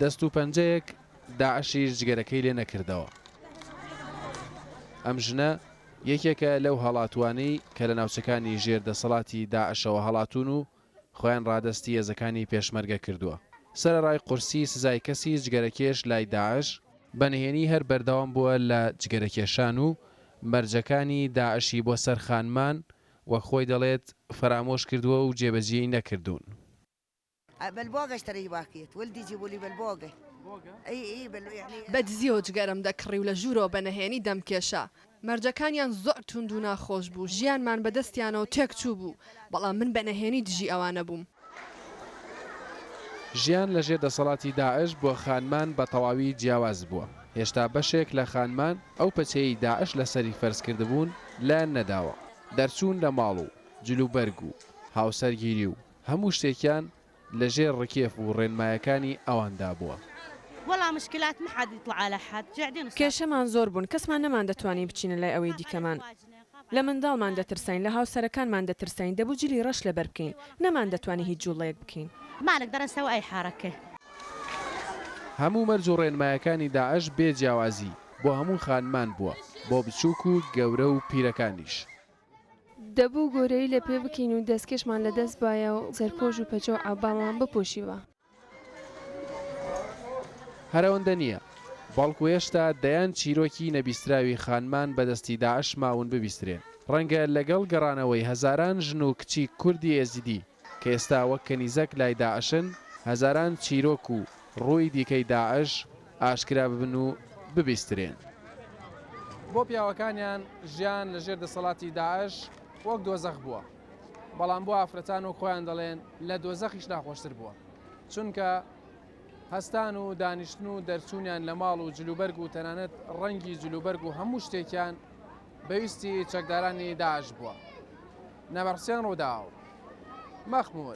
دەست و پەنجەیەک داعشیش جگەرەکەی لێ نەکردەوە. ئەم ژنە یەکێکە لەو هەڵاتووانەی کە لە ناوچەکانی ژێر دەسەڵاتی داعشەوە هەڵاتوون و خۆیان ڕادەستی هێزەکانی پێشمەرگە کردووە. سەرەڕای قورسی سزای کەسی جگەرەکێش لای داعش، بە نهێنی هەر بەردەوام بووە لە جگەرەکێشان و مەرجەکانی داعشی بۆ سەر خانمان وەک خۆی دەڵێت فەرامۆش کردووە و جێبەجێی نەکردوون. بە دزیەوە جگەرەم دەکڕی و لە ژوورەوە بە نەهێنی دەمکێشا. مەرجەکانیان زۆر توند و ناخۆش بوو، ژیانمان بە دەستیانەوە تێکچوو بوو، بەڵام من بە نەهێنی دژی ئەوانە بووم. ژیان لە ژێر دەسەڵاتی داعش بۆ خانمان بە تەواوی جیاواز بووە، هێشتا بەشێک لە خانمان ئەو پەچەیەی داعش لەسەری فەرز کردبوون لایان نەداوە، دەرچوون لە ماڵ و جلوبەرگ و هاوسەرگیری و هەموو شتێکیان لە ژێر ڕکێف و ڕێنمایەکانی ئەواندا بووە. کێشەمان زۆر بوون، کەسمان نەماندەتوانی بچینە لای ئەوەی دیکەمان. لە منداڵمان دەترساین، لە هاوسەرەکانمان دەترساین، دەبوو جلی ڕەش لەبەر بکەین، نەماندەتوانی هیچ جووڵەیەک بکەین. هەموو مەرج و ڕێنمایەکانی داعش بێ جیاوازی بۆ هەموو خانمان بووە، بۆ بچووک و گەورە و پیرەکانیش. دەبوو گۆرەوی لە پێ بکەین و دەستکێشمان لە دەست بایە و سەرپۆش و پەچە و عەبامان بپۆشیبا. هەر ئەوەندە نییە، بەڵکو هێشتا دەیان چیرۆکی نەبیستراوی خانمان بە دەستی داعش ماون ببیسترێن. ڕەنگە لەگەڵ گەڕانەوەی هەزاران ژن و کچی کوردی ئێزیدی کە ئێستا وەک کەنیزەک لای داعشن، هەزاران چیرۆک و ڕووی دیکەی داعش ئاشکرا ببن و ببیسترێن. بۆ پیاوەکانیان ژیان لە ژێر دەسەڵاتی داعش وەک دۆزەخ بووە، بەڵام بۆ ئافرەتان وەک خۆیان دەڵێن لە دۆزەخیش ناخۆشتر بووە، چونکە هەستان و دانیشتن و دەرچوونیان لە ماڵ و جلوبەرگ و تەنانەت ڕەنگی جلوبەرگ و هەموو شتێکیان بە ویستی چەکدارانی داعش بووە. نەبەرحوسێن، رووداو، مەخموور.